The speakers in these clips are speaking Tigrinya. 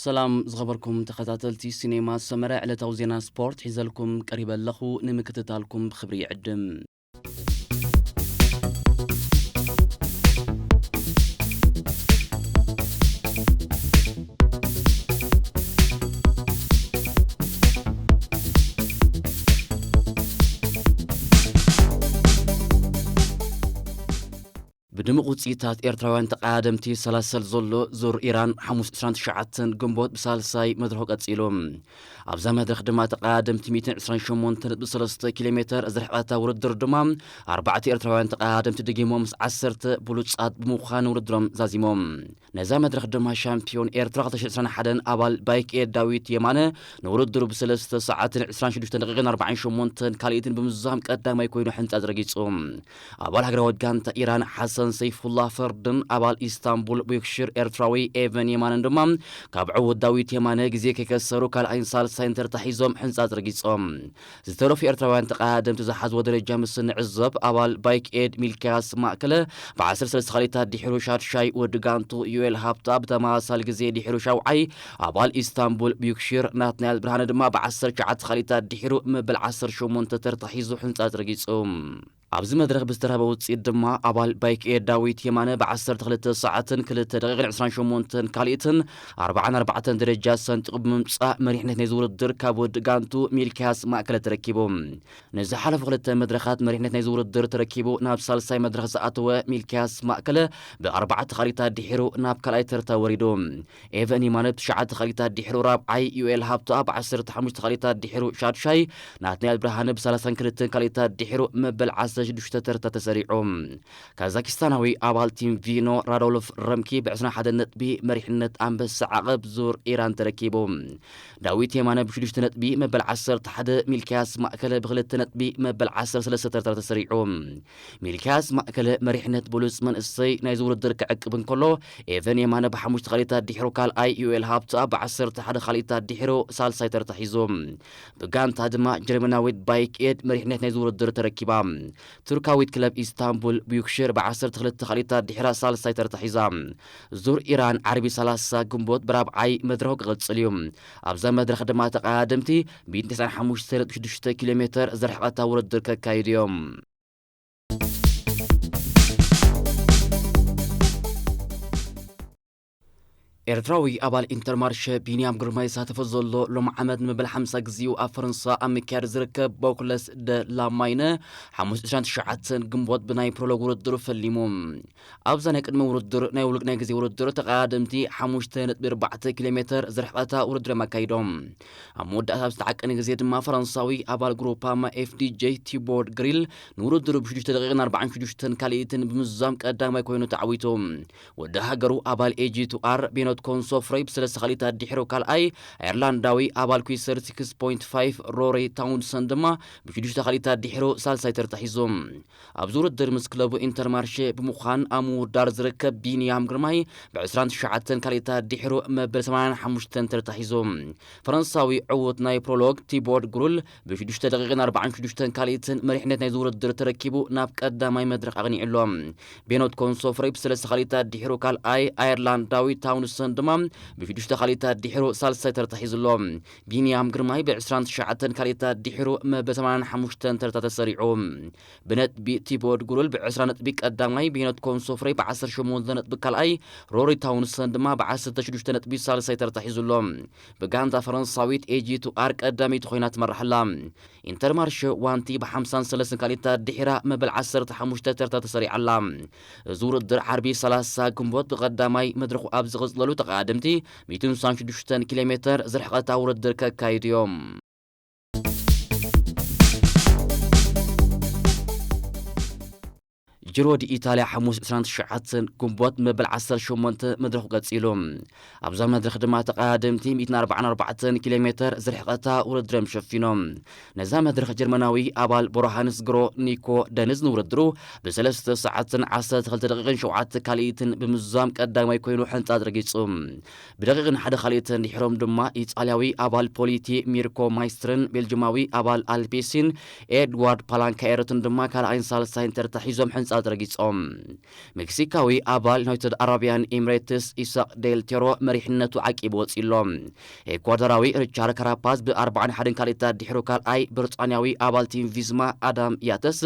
ሰላም ዝኸበርኩም ተኸታተልቲ ሲኔማ ሰመረ፣ ዕለታዊ ዜና ስፖርት ሒዘልኩም ቀሪበ ኣለኹ። ንምክትታልኩም ብኽብሪ ይዕድም። ብድሙቕ ውጽኢታት ኤርትራውያን ተቐዳደምቲ ሰላሰል ዘሎ ዙር ኢራን ሓሙስ ዕስራን ትሽዓተን ግንቦት ብሳልሳይ መድረኹ ቀጺሉ። ኣብዛ መድረኽ ድማ ተቐዳደምቲ ሚእትን ዕስራን ሸሞንተን ነጥቢ ሰለስተ ኪሎ ሜተር ዝርሕቐታ ውድድር ድማ ኣርባዕተ ኤርትራውያን ተቐዳደምቲ ደጊሞም ምስ ዓሰርተ ብሉጻት ብምዃን ውድድሮም ዛዚሞም። ነዛ መድረኽ ድማ ሻምፒዮን ኤርትራ ክልተ ሽሕን ዕስራን ሓደን ኣባል ባይክ ኤድ ዳዊት የማነ ንውድድሩ ብሰለስተ ሰዓትን ዕስራን ሽዱሽተን ደቂቕን ኣርባዓን ሸሞንተን ካልኢትን ብምዝዛም ቀዳማይ ኮይኑ ሕንጻጽ ረጊጹ። ኣባል ሃገራዊት ጋንታ ኢራን ሓሰን ሰይፉላ ፈርድን ኣባል ኢስታንቡል ቡክሽር ኤርትራዊ ኤቨን የማነን ድማ ካብ ዕዉት ዳዊት የማነ ግዜ ከይከሰሩ ካልኣይን ሳልሳይን ተርታ ሒዞም ሕንጻጽ ረጊጾም። ዝተረፉ ኤርትራውያን ተቐዳደምቲ ዝሓዝዎ ደረጃ ምስ እንዕዘብ፣ ኣባል ባይክ ኤድ ሚልክያስ ማእከለ ብዓሰርተ ሰለስተ ካልኢታት ድሒሩ ሻድሻይ፣ ወዲ ጋንቱ ዩኤል ሃብታ ብተመሳሳሊ ግዜ ድሒሩ ሻውዓይ፣ ኣባል ኢስታንቡል ቡክሽር ናትናኤል ብርሃነ ድማ ብዓሰርተ ትሽዓተ ካልኢታት ድሒሩ መበል ዓሰርተ ሸሞንተ ተርታ ሒዙ ሕንጻጽ ረጊጹ። ኣብዚ መድረኽ ብዝተረኸበ ውጽኢት ድማ ኣባል ባይክ ኤድ ዳዊት የማነ ብዓሰርተ ክልተ ሰዓትን ክልተ ደቂቕን ዕስራን ሸሞንተን ካልኢትን ኣርባዓን ኣርባዕተን ደረጃ ሰንጢቑ ብምምጻእ መሪሕነት ናይዚ ውድድር ካብ ወዲ ጋንቱ ሚልክያስ ማእከለ ተረኪቡ። ንዝሓለፉ ክልተ መድረኻት መሪሕነት ናይዚ ውድድር ተረኪቡ ናብ ሳልሳይ መድረኽ ዝኣተወ ሚልክያስ ማእከለ ብኣርባዕተ ካልኢታት ድሒሩ ናብ ካልኣይ ተርታ ወሪዱ። ኤቨን የማነ ብትሽዓተ ካልኢታት ድሒሩ ራብዓይ፣ ዩኤል ሃብታ ብዓሰርተ ሓሙሽተ ካልኢታት ድሒሩ ሻድሻይ፣ ናትናኤል ብርሃነ ብሰላሳን ክልተን ካልኢታት ድሒሩ መበል ዓሰርተ ሽዱሽተ ተርታ ተሰሪዑ። ካዛኪስታናዊ ኣባል ቲም ቪኖ ራዶልፍ ረምኪ ብዕስራን ሓደን ነጥቢ መሪሕነት ኣንበሳ ዓቐብ ዙር ኢራን ተረኪቡ። ዳዊት የማነ ብሽዱሽተ ነጥቢ መበል ዓሰርተ ሓደ፣ ሚልክያስ ማእከለ ብክልተ ነጥቢ መበል ዓሰርተ ሰለስተ ተርታ ተሰሪዑ። ሚልክያስ ማእከለ መሪሕነት ብሉጽ መንእሰይ ናይዚ ውድድር ክዕቅብ እንከሎ፣ ኤቨን የማነ ብሓሙሽተ ካልኢታት ድሒሩ ካልኣይ፣ ዩኤል ሃብታ ብዓሰርተ ሓደ ካልኢታት ድሒሩ ሳልሳይ ተርታ ሒዙ። ብጋንታ ድማ ጀርመናዊት ባይክ ኤድ መሪሕነት ናይዚ ውድድር ተረኪባ። ቱርካዊት ክለብ ኢስታንቡል ቡክሽር ብዓሰርተ ክልተ ካልኢታት ድሒራ ሳልሳይ ተርታ ሒዛ። ዙር ኢራን ዓርቢ ሰላሳ ግንቦት ብራብዓይ መድረኹ ክቕጽል እዩ። ኣብዛ መድረኽ ድማ ተቐዳደምቲ ሚእትን ተስዓን ሓሙሽተ ነጥቢ ሽዱሽተ ኪሎ ሜተር ዝርሕቐታ ውድድር ከካይዱ እዮም። ኤርትራዊ ኣባል ኢንተርማርሸ ቢንያም ግርማይ ዝሳተፎ ዘሎ ሎም ዓመት ንመበል ሓምሳ ግዜኡ ኣብ ፈረንሳ ኣብ ምክያድ ዝርከብ ቦክለስ ደ ላማይነ ሓሙስ ዕስራን ትሽዓተን ግንቦት ብናይ ፕሮሎግ ውድድሩ ፈሊሙ። ኣብዛ ናይ ቅድሚ ውድድር ናይ ውልቅ ናይ ግዜ ውድድር ተቐዳደምቲ ሓሙሽተ ነጥቢ ኣርባዕተ ኪሎ ሜተር ዝርሕቐታ ውድድር እዮም ኣካይዶም። ኣብ መወዳእታ ዝተዓቀነ ግዜ ድማ ፈረንሳዊ ኣባል ግሩፓማ ኤፍዲጄ ቲቦርድ ግሪል ንውድድሩ ብሽዱሽተ ደቂቕን ኣርባዓን ሽዱሽተን ካልኢትን ብምዝዛም ቀዳማይ ኮይኑ ተዓዊቱ። ወዲ ሃገሩ ኣባል ኤጂ ቱ ኣር ቤኖት ኮንሶፍረይ ብሰለስተ ካልኢታት ድሒሩ ካልኣይ፣ ኣየርላንዳዊ ኣባል ኩይሰር ሲክስ ፖይንት ፋይቭ ሮሪ ታውንሰን ድማ ብሽዱሽተ ካልኢታት ድሒሩ ሳልሳይ ተርታ ሒዙ። ኣብዚ ውድድር ምስ ክለቡ ኢንተርማርሼ ብምዃን ኣብ ምውዳር ዝርከብ ቢንያም ግርማይ ብዕስራን ትሽዓተን ካልኢታት ድሒሩ መበል ሰማንያን ሓሙሽተን ተርታ ሒዙ። ፈረንሳዊ ዕዉት ናይ ፕሮሎግ ቲቦርድ ግሩል ብሽዱሽተ ደቂቕን ኣርባዓን ሽዱሽተን ካልኢትን መሪሕነት ናይዚ ውድድር ተረኪቡ ናብ ቀዳማይ መድረኽ ኣቕኒዑ ኣሎ። ቤኖት ኮንሶፍረይ ብሰለስተ ካልኢታት ድሒሩ ካልኣይ፣ ኣየርላንዳዊ ታውንሰን ድማ ብሽዱሽተ ካልኢታት ድሒሩ ሳልሳይ ተርታ ሒዙ ኣሎ። ቢንያም ግርማይ ብዕስራን ትሽዓተን ካልኢታት ድሒሩ መበል ሰማንያን ሓሙሽተን ተርታ ተሰሪዑ። ብነጥቢ ቲቦርድ ግሩል ብዕስራ ነጥቢ ቀዳማይ፣ ቤኖት ኮንሶፍረይ ብዓሰርተ ሸሞንተ ነጥቢ ካልኣይ፣ ሮሪ ታውንሰን ድማ ብዓሰርተ ሽዱሽተ ነጥቢ ሳልሳይ ተርታ ሒዙ ኣሎ። ብጋንታ ፈረንሳዊት ኤጂ ቱ ኣር ቀዳመይቲ ኮይና ትመርሕ ኣላ። ኢንተርማርሸ ዋንቲ ብሓምሳን ሰለስትን ካልኢታት ድሒራ መበል ዓሰርተ ሓሙሽተ ተርታ ተሰሪዓ ኣላ። እዚ ውድድር ዓርቢ ሰላሳ ግንቦት ብቐዳማይ መድረኹ ኣብ ዝቕጽለሉ ተቐዳደምቲ ሚእትን ስሳን ሽዱሽተን ኪሎ ሜተር ዝርሕቐታ ውድድር ከካይዱ እዮም። ጅሮ ዲ ኢታልያ ሓሙስ ዕስራን ትሽዓተን ግንቦት መበል ዓሰርተ ሸሞንተ መድረኹ ቀጺሉ። ኣብዛ መድረኽ ድማ ተቐዳደምቲ ሚእትን ኣርባዓን ኣርባዕተን ኪሎ ሜተር ዝርሕቐታ ውድድሮም ሸፊኖም። ነዛ መድረኽ ጀርመናዊ ኣባል ቦርሃንስ ግሮ ኒኮ ደንዝ ንውድድሩ ብሰለስተ ሰዓትን ዓሰርተ ክልተ ደቂቕን ሸውዓተ ካልኢትን ብምዝዛም ቀዳማይ ኮይኑ ሕንጻጽ ረጊጹ። ብደቂቕን ሓደ ካልኢትን ድሒሮም ድማ ኢጣልያዊ ኣባል ፖሊቲ ሚርኮ ማይስትርን ቤልጅማዊ ኣባል ኣልፔሲን ኤድዋርድ ፓላንካኤርትን ድማ ካልኣይን ሳልሳይን ተርታ ሒዞም ሕንጻጽ ረጊጾም። ሜክሲካዊ ኣባል ዩናይትድ ኣረቢያን ኤምሬትስ ኢሳቅ ዴል ቴሮ መሪሕነቱ ዓቂቡ ወጺኡ ኣሎ። ኤኳዶራዊ ሪቻርድ ካራፓዝ ብኣርባዓን ሓደን ካልኢታት ድሕሩ ካልኣይ፣ ብሪጣንያዊ ኣባል ቲም ቪዝማ ኣዳም ያተስ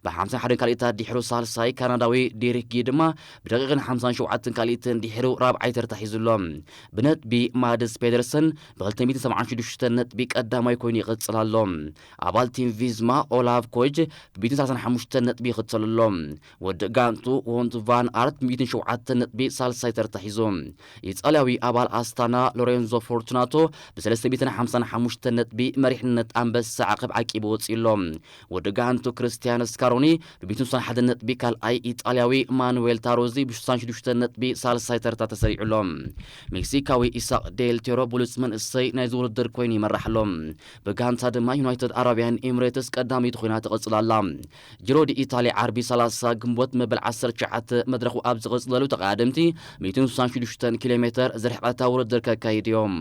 ብሓምሳን ሓደን ካልኢታት ድሕሩ ሳልሳይ፣ ካናዳዊ ዴሪክ ጊ ድማ ብደቂቕን ሓምሳን ሸውዓተን ካልኢትን ድሕሩ ራብዓይ ተርታ ሒዙ ኣሎ። ብነጥቢ ማድስ ፔደርሰን ብ ክልተ ሚእትን ሰብዓን ሽዱሽተን ነጥቢ ቀዳማይ ኮይኑ ይቕጽል ኣሎ። ኣባል ቲም ቪዝማ ኦላቭ ኮጅ ብ ሚእትን ሰላሳን ሓሙሽተን ነጥቢ ይኽተሉ ኣሎ። ወዲ ጋንቱ ዎንት ቫን ኣርት ብ ሚእትን ሸውዓተን ነጥቢ ሳልሳይ ተርታ ሒዙ። ኢጣልያዊ ኣባል ኣስታና ሎሬንዞ ፎርቱናቶ ብ ሰለስተ ሚእትን ሓምሳን ሓሙሽተን ነጥቢ መሪሕነት ኣንበሳ ዓቐብ ዓቂቡ ወጺኡ ኣሎ። ወዲ ጋንቱ ክርስቲያን ስካሮኒ ብ ሚእትን ስሳን ሓደን ነጥቢ ካልኣይ፣ ኢጣልያዊ ማኑዌል ታሮዚ ብ ሽሳን ሽዱሽተን ነጥቢ ሳልሳይ ተርታ ተሰሪዑ ኣሎ። ሜክሲካዊ ኢሳቅ ዴል ቴሮ ብሉጽ መንእሰይ ናይዚ ውድድር ኮይኑ ይመርሕ ኣሎ። ብጋንታ ድማ ዩናይትድ ኣረቢያን ኤምሬትስ ቀዳመይቲ ኮይና ትቕጽል ኣላ። ጂሮ ዲ ኢታሊ ዓርቢ ሰላሳ ግንቦት መበል ዓሰርተ ትሽዓተ መድረኹ ኣብ ዝቕጽለሉ ተቐዳደምቲ ሚእትን ስሳን ሽዱሽተን ኪሎ ሜተር ዝርሕቐታ ውድድር ከካይድ እዮም።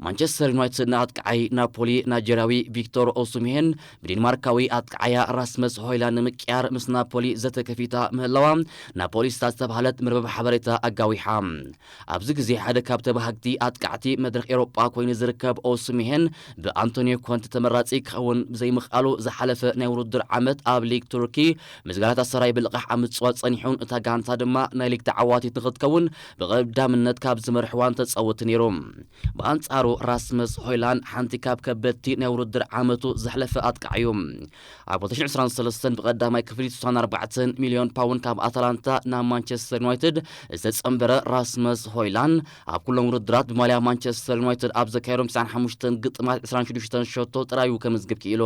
ማንቸስተር ዩናይትድ ንኣጥቃዓይ ናፖሊ ናይጀርያዊ ቪክቶር ኦሱምሄን ብዴንማርካዊ ኣጥቃዓያ ራስመስ ሆይላንድ ንምቅያር ምስ ናፖሊ ዘተ ከፊታ ምህላዋ ናፖሊስታ ዝተባህለት መርበብ ሓበሬታ ኣጋዊሓ። ኣብዚ ግዜ ሓደ ካብ ተባሃግቲ ኣጥቃዕቲ መድረኽ ኤውሮጳ ኮይኑ ዝርከብ ኦሱምሄን ብኣንቶኒዮ ኮንተ ተመራጺ ክኸውን ብዘይምኽኣሉ ዝሓለፈ ናይ ውድድር ዓመት ኣብ ሊግ ቱርኪ ምስ ጋላታሳራይ ብልቓሕ ኣብ ምጽዋት ጸኒሑን እታ ጋንታ ድማ ናይ ሊግ ተዓዋቲት ንኽትከውን ብቐዳምነት ካብ ዝመርሕዋን ተጻወቲ ነይሩ። ብኣንጻሩ ራስመስ ሆይላንድ ሓንቲ ካብ ከበድቲ ናይ ውድድር ዓመቱ ዘሕለፈ ኣጥቃዕ እዩ። ኣብ ክልተ ሽሕን ዕስራን ሰለስተን ብቐዳማይ ክፍሊት ስሳን ኣርባዕተን ሚልዮን ፓውንድ ካብ ኣታላንታ ናብ ማንቸስተር ዩናይትድ ዝተጸንበረ ራስመስ ሆይላንድ ኣብ ኩሎም ውድድራት ብማልያ ማንቸስተር ዩናይትድ ኣብ ዘካየዶም ትስዓን ሓሙሽተን ግጥማት ዕስራን ሽዱሽተን ሸቶ ጥራዩ ከመዝግብ ክኢሉ።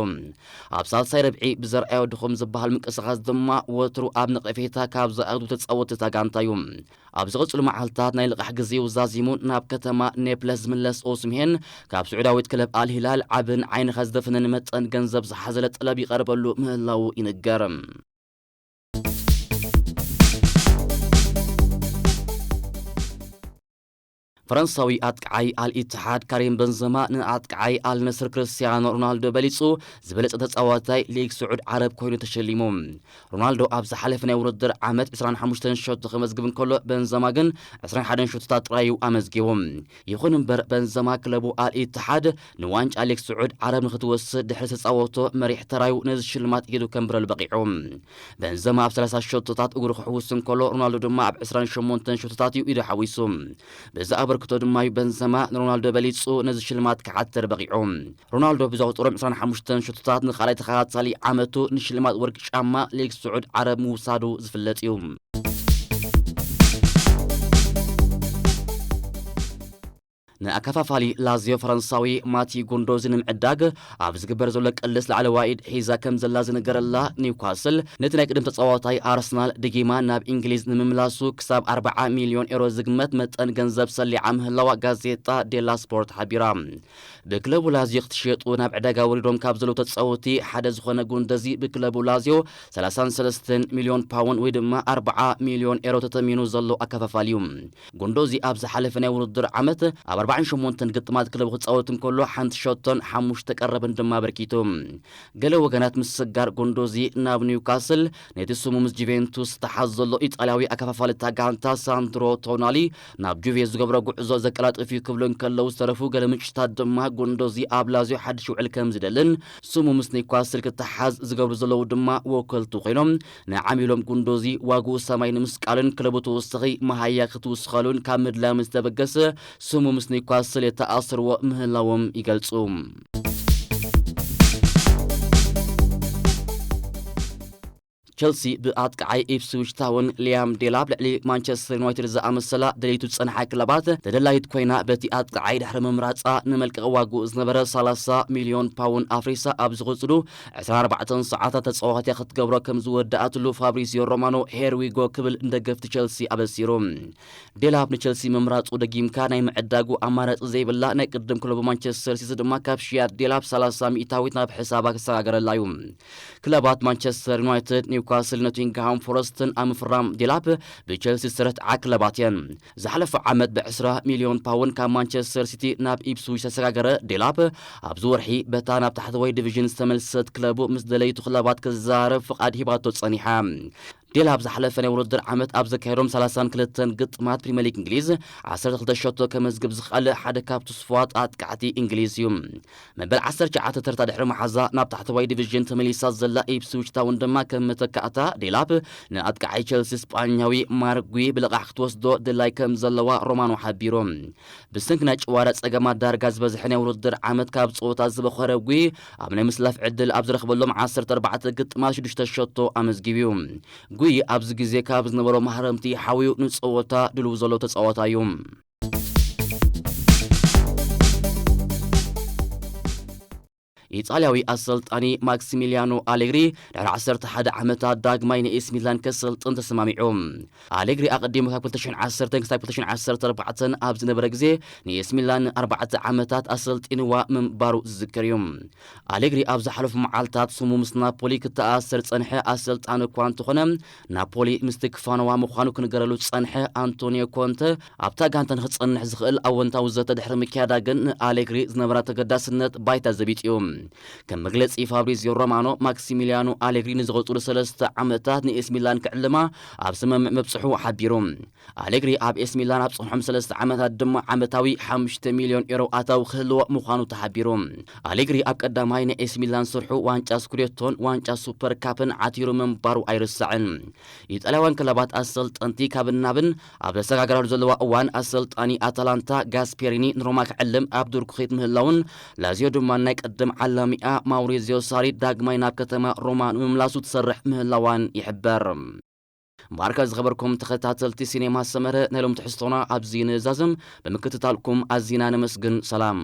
ኣብ ሳልሳይ ረብዒ ብዘርኣዮ ድኹም ዝበሃል ምንቅስቓስ ድማ ወትሩ ኣብ ነቐፌታ ካብ ዝኣትዉ ተጻወትቲ እታ ጋንታ እዩ። ኣብ ዝቕጽሉ መዓልታት ናይ ልቓሕ ግዜኡ ዛዚሙ ናብ ከተማ ኔፕለስ ዝምለስ ኦስምሄን፣ ካብ ስዑዳዊት ክለብ ኣልሂላል ዓብን ዓይንኻ ዝደፈነን መጠን ገንዘብ ዝሓዘለ ጠለብ ይቐርበሉ ምህላዉ ይንገር። ፈረንሳዊ ኣጥቃዓይ ኣልኢትሓድ ካሪም በንዘማ ንኣጥቃዓይ ኣልነስር ክርስቲያኖ ሮናልዶ በሊጹ ዝበለጸ ተጻዋታይ ሊግ ስዑድ ዓረብ ኮይኑ ተሸሊሙ። ሮናልዶ ኣብ ዝሓለፈ ናይ ውድድር ዓመት ዕስራን ሓሙሽተን ሸቶ ከመዝግብ እንከሎ፣ በንዘማ ግን ዕስራን ሓደን ሸቶታት ጥራይ እዩ ኣመዝጊቡ። ይኹን እምበር፣ በንዘማ ክለቡ ኣልኢትሓድ ንዋንጫ ሊግ ስዑድ ዓረብ ንክትወስድ ድሕሪ ዝተጻወቶ መሪሕ ተራዩ ነዚ ሽልማት ኢዱ ከንብረሉ በቒዑ። በንዘማ ኣብ ሰላሳ ሸቶታት እግሩ ክሕውስ እንከሎ፣ ሮናልዶ ድማ ኣብ ዕስራን ሸሞንተን ሸቶታት እዩ ኢዱ ሓዊሱ። በዚ ኣበርክቶ ድማ እዩ በንዘማ ንሮናልዶ በሊጹ ነዚ ሽልማት ክዓትር በቒዑ። ሮናልዶ ብዘቑጽሮም ዕስራን ሓሙሽተን ሸቶታት ንኻልኣይ ተኸታታሊ ዓመቱ ንሽልማት ወርቂ ጫማ ሊግ ስዑድ ዓረብ ምውሳዱ ዝፍለጥ እዩ። ንኣከፋፋሊ ላዚዮ ፈረንሳዊ ማቲ ጉንዶዚ ንምዕዳግ ኣብ ዝግበር ዘሎ ቅልስ ላዕለዋይ ኢድ ሒዛ ከም ዘላ ዝንገረላ ኒውካስል፣ ነቲ ናይ ቅድም ተጻዋታይ ኣርሰናል ድጊማ ናብ እንግሊዝ ንምምላሱ ክሳብ ኣርብዓ ሚልዮን ኤሮ ዝግመት መጠን ገንዘብ ሰሊዓ ምህላዋ ጋዜጣ ዴላ ስፖርት ሓቢራ። ብክለቡ ላዚዮ ክትሸጡ ናብ ዕዳጋ ወሪዶም ካብ ዘለዉ ተጻወቲ ሓደ ዝኾነ ጉንደዚ ብክለቡ ላዚዮ ሰላሳን ሰለስተን ሚልዮን ፓውንድ ወይ ድማ ኣርብዓ ሚልዮን ኤሮ ተተሚኑ ዘሎ ኣከፋፋሊ እዩ። ጉንዶዚ ኣብ ዝሓለፈ ናይ ውድድር ዓመት ኣብ ኣርባዓን ሸሞንተን ግጥማት ክለቡ ክጻወት እንከሎ ሓንቲ ሸቶን ሓሙሽተ ቀረብን ድማ ኣበርኪቱ። ገለ ወገናት ምስጋር ጉንዶዚ ናብ ኒውካስል ነቲ ስሙ ምስ ጁቬንቱስ ዝተሓዝ ዘሎ ኢጣልያዊ ኣከፋፋሊ እታ ጋንታ ሳንድሮ ቶናሊ ናብ ጁቬ ዝገብሮ ጉዕዞ ዘቀላጥፍ እዩ ክብሉ እንከለዉ፣ ዝተረፉ ገለ ምንጭታት ድማ ጉንዶዚ ኣብ ላዚዮ ሓድሽ ውዕል ከም ዝደልን ስሙ ምስ ኒውካስል ክተሓዝ ዝገብሩ ዘለዉ ድማ ወከልቱ ኮይኖም፣ ንዓሚሎም ጉንዶዚ ዋግኡ ሰማይ ንምስቃልን ክለቡ ተወሳኺ መሃያ ክትውስኸሉን ካብ ምድላዮም ዝተበገሰ ስሙ ምስ ኒውካስል የተኣስርዎ ምህላዎም ይገልጹ። ቸልሲ ብኣጥቃዓይ ኢፕስዊች ታውን ሊያም ዴላፕ ልዕሊ ማንቸስተር ዩናይትድ ዝኣመሰላ ደለይቱ ዝጸንሓ ክለባት ተደላይት ኮይና፣ በቲ ኣጥቃዓይ ድሕሪ ምምራጻ ንመልቀቒ ዋግኡ ዝነበረ ሰላሳ ሚልዮን ፓውንድ ኣፍሪሳ ኣብ ዝቕጽሉ ዕስራን ኣርባዕተን ሰዓታት ተጻዋትያ ክትገብሮ ከም ዝወደኣትሉ ፋብሪዚዮ ሮማኖ ሄር ዊ ጎ ክብል ንደገፍቲ ቸልሲ ኣበሲሩ። ዴላፕ ንቸልሲ ምምራጹ ደጊምካ ናይ ምዕዳጉ ኣማራጺ ዘይብላ ናይ ቅድም ክለቡ ማንቸስተር ሲቲ ድማ ካብ ሽያጥ ዴላፕ ሰላሳ ሚእታዊት ናብ ሕሳባ ክሰጋገረላ እዩ። ክለባት ማንቸስተር ዩናይትድ፣ ኳስል ኖቲንግሃም ፎረስትን ኣብ ምፍራም ዴላፕ ብቸልሲ ዝተረትዓ ክለባት እየን። ዝሓለፈ ዓመት ብ ዕስራ ሚልዮን ፓውንድ ካብ ማንቸስተር ሲቲ ናብ ኢፕስዊች ዝተሰጋገረ ዴላፕ፣ ኣብዚ ወርሒ በታ ናብ ታሕተዋይ ዲቪዥን ዝተመልሰት ክለቡ ምስ ደለይቱ ክለባት ክዘራረብ ፍቓድ ሂባቶ ጸኒሓ። ዴላፕ ዝሓለፈ ናይ ውድድር ዓመት ኣብ ዘካየዶም ሰላሳን ክልተን ግጥማት ፕሪምየር ሊግ እንግሊዝ ዓሰርተ ክልተ ሸቶ ከመዝግብ ዝኽኣለ ሓደ ካብ ትስፉዋት ኣጥቃዕቲ እንግሊዝ እዩ። መበል ዓሰርተ ትሽዓተ ተርታ ድሕሪ መሓዛ ናብ ታሕተዋይ ዲቪዥን ተመሊሳ ዘላ ኢፕስዊች ታውን ድማ ከም መተካእታ ዴላፕ ንኣጥቃዓይ ቸልሲ ስጳኛዊ ማርክ ጉይ ብልቓሕ ክትወስዶ ድላይ ከም ዘለዋ ሮማኖ ሓቢሩ። ብሰንኪ ናይ ጭዋዳ ጸገማት ዳርጋ ዝበዝሐ ናይ ውድድር ዓመት ካብ ጸወታ ዝበኸረ ጉይ ኣብ ናይ ምስላፍ ዕድል ኣብ ዝረኽበሎም ዓሰርተ ኣርባዕተ ግጥማት ሽዱሽተ ሸቶ ኣመዝጊቡ እዩ። ጉይ ኣብዚ ግዜ ካብ ዝነበሮ ማህረምቲ ሓውዩ ንጸወታ ድልው ዘሎ ተጻዋታይ እዩ። ኢጣልያዊ ኣሰልጣኒ ማክሲሚሊያኖ ኣሌግሪ ድሕሪ ዓሰርተ ሓደ ዓመታት ዳግማይ ንኤስ ሚላን ከሰልጥን ተሰማሚዑ። ኣሌግሪ ኣቐዲሙ ካብ ክልተ ሽሕን ዓሰርተን ክሳብ ክልተ ሽሕን ዓሰርተ ኣርባዕተን ኣብ ዝነበረ ግዜ ንኤስ ሚላን ኣርባዕተ ዓመታት ኣሰልጢንዋ ምንባሩ ዝዝከር እዩ። ኣሌግሪ ኣብ ዝሓለፉ መዓልታት ስሙ ምስ ናፖሊ ክተኣሰር ጸንሐ ኣሰልጣኒ እኳ እንተኾነ፣ ናፖሊ ምስቲ ክፋነዋ ምዃኑ ክንገረሉ ዝጸንሐ ኣንቶኒዮ ኮንተ ኣብታ ጋንታ ንኽጸንሕ ዝኽእል ኣወንታዊ ዘተ ድሕሪ ምክያዳ ግን ንኣሌግሪ ዝነበራ ተገዳስነት ባይታ ዘቢጡ እዩ። ከም መግለጺ ፋብሪዚዮ ሮማኖ፣ ማክሲሚሊያኖ ኣሌግሪ ንዝቐጽሉ ሰለስተ ዓመታት ንኤስ ሚላን ክዕልማ ኣብ ስምምዕ ምብጽሑ ሓቢሩ። ኣሌግሪ ኣብ ኤስ ሚላን ኣብ ዝጸንሖም ሰለስተ ዓመታት ድማ ዓመታዊ ሓሙሽተ ሚልዮን ኤሮ ኣታዊ ክህልዎ ምዃኑ ተሓቢሩ። ኣሌግሪ ኣብ ቀዳማይ ናይ ኤስ ሚላን ስርሑ ዋንጫ ስኩዴቶን ዋንጫ ሱፐር ካፕን ዓቲሩ ምንባሩ ኣይርሳዕን። ኢጣልያውያን ክለባት ኣሰልጠንቲ ካብን ናብን ኣብ ዘሰጋገራሉ ዘለዋ እዋን ኣሰልጣኒ ኣታላንታ ጋስፔሪኒ ንሮማ ክዕልም ኣብ ዱር ክኸይድ ምህላውን ላዚዮ ድማ ናይ ቅድም ዓላሚኣ ማውሪዚዮ ሳሪ ዳግማይ ናብ ከተማ ሮማ ንምምላሱ ትሰርሕ ምህላዋን ይሕበር። ማርካ ዝኸበርኩም ተኸታተልቲ ሲኔማ ሰመረ ናይ ሎም ትሕዝቶና ኣብዚ ንዛዝም ብምክትታልኩም ኣዚና ነመስግን። ሰላም።